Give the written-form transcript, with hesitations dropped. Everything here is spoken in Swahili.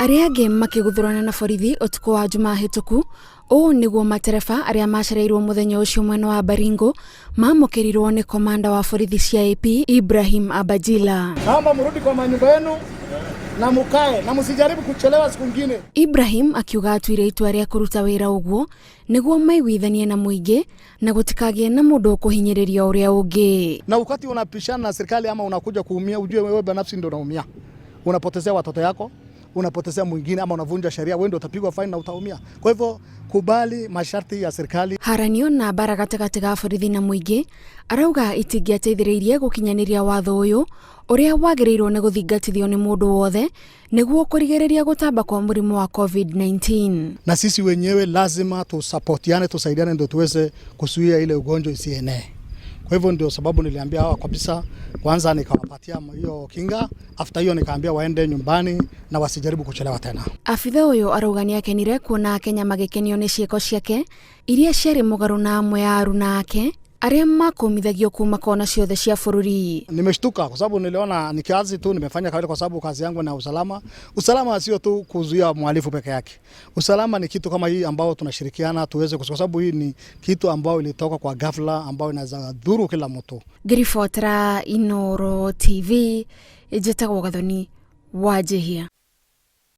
Arĩa angĩ makĩguthũrana na borithi ũtukũ wa Jumaa hĩtũku. Ũũ nĩguo matereba arĩa macereirwo mũthenya ũcio mwena wa Baringo mamũkĩrirwo nĩ komanda wa borithi cia AP Ibrahim Abajila. Naomba mrudi kwa manyumba yenu na mukae na msijaribu kuchelewa siku ingine. Ibrahim akiuga atuire itua rĩa kũruta wĩra ũguo nĩguo maiguithanie na mũingĩ na gũtikagĩe na mũndũ ũkũhinyĩrĩria ũrĩa ũngĩ. Na wakati unapishana na serikali ama unakuja kuumia, ujue wewe binafsi ndio unaumia. Unapotezea watoto yako, unapotezea mwingine ama unavunja sheria, wewe ndio utapigwa fine na utaumia. Kwa hivyo kubali masharti ya serikali. Haranio na mbara gatagatĩ ga borithi na mũingĩ arauga itingĩateithĩrĩirie gũkinyanĩria watho ũyũ ũrĩa wagĩrĩirwo nĩ gũthingatithio nĩ mũndũ wothe nĩguo kũrigĩrĩria gũtamba kwa mũrimũ wa COVID-19. Na sisi wenyewe lazima tusapotiane, tusaidiane ndio tuweze kuzuia ile ugonjwa isienee. Kwa hivyo ndio sababu niliambia hawa kabisa, kwanza nikawapatia hiyo kinga, after hiyo nikaambia waende nyumbani na wasijaribu kuchelewa tena. Abitha ũyũ arauga nĩakenire kuona Akenya magĩkenio nĩ ciĩko ciake iria ciarĩ mũgarũ na amwe a aruna ake arĩa makũmithagio kuma kona ciothe cia bũrũri. Nimeshtuka kwa sababu niliona ni kazi tu nimefanya kawaida, kwa sababu kazi yangu na usalama. Usalama sio tu kuzuia mhalifu peke yake. Usalama ni kitu kama hii ambao tunashirikiana tuweze, kwa sababu hii ni kitu ambao ilitoka kwa ghafla ambao inaweza dhuru kila mtu. Ngĩribotera Inooro TV, njĩtagwo Gathoni Wanjihia.